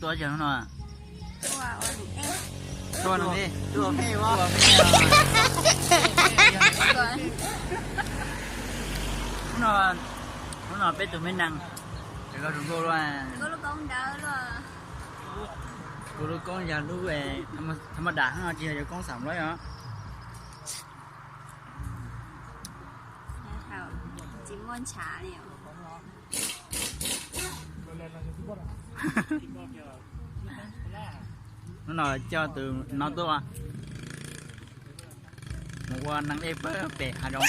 Tuaj ces hnub no. Tuaj no, hnub no peb tus me nees, kuv lub koob yog lub tha ma das no, tsis yog yuav koob xam lawm os. Tsis muaj ntshav li. Hnub no coj tus no tuaj mus ua neeg dej pawg pem hav zoov.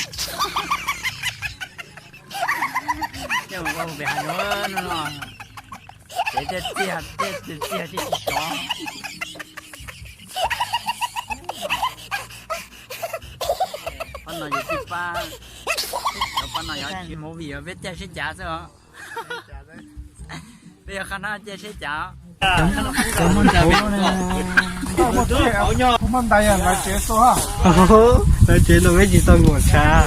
Coj mus ua pem hav zoov no, ces tej txiag tej txiag tsis tsis tsov. Pab no yus tij pab, cov pab no yog movie peb caij sib cav xwb os. Peb yog qhab hnab caij sib cav. Lawv tsev no peb tsis tau nkaum tshav.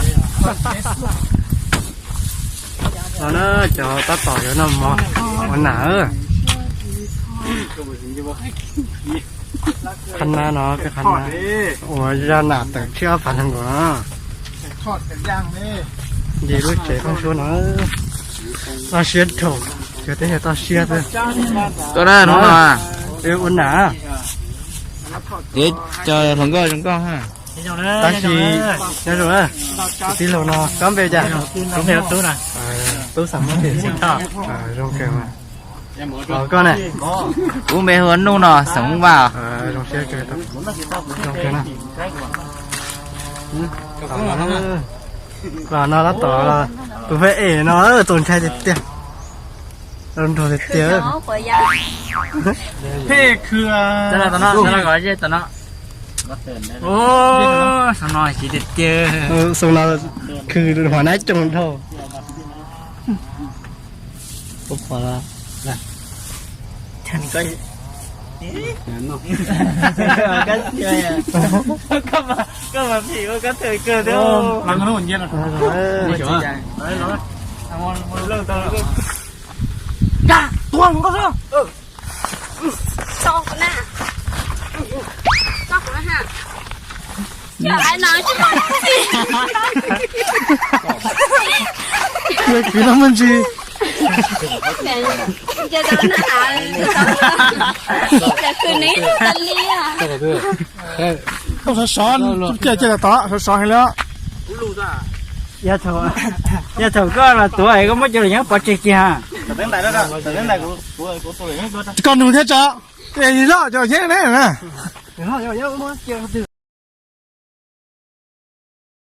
Los na, cov tab tom yuav noj mov ua nam. Qhab hnab no peb qhab hnab ua zaj nam tawm tshiab phav nees nkaum. Nce lub tsev pheeb suab no, toj siab dhau, cov teb chaws toj siab xwb. Koj na, hnub no peb ua nam. Ces cov hluas nkauj zoo nkauj ha. Tab sis nyob zoo, tij laug no koj npe cas? Tub xeem Hmoob Thiam Xeem. Zoo kawg mas. Koj ne? Kuv npe hu ua Nuj no, xeem Hmoob Vaj. Zoo siab kawg, zoo kawg na. Los no tab tom tus pheej em no txaus ntshai tiag tiag. Nrog tiag tiag. Pheej khw. Xav no, xav no, xav no khw tiag tiag. Xav no khw hua nab coog dhau. Koj pom los? Koj mas phim ua koj thawm kawg thiab. Kwv no me ntsis. Koj sov sov, cia cia tom sov sov heev li. Yog thaum koj los tuav es koj muab cov lus nyob pov tseg kiag. Koj nug thiab tso, es loj cov yeeb ne.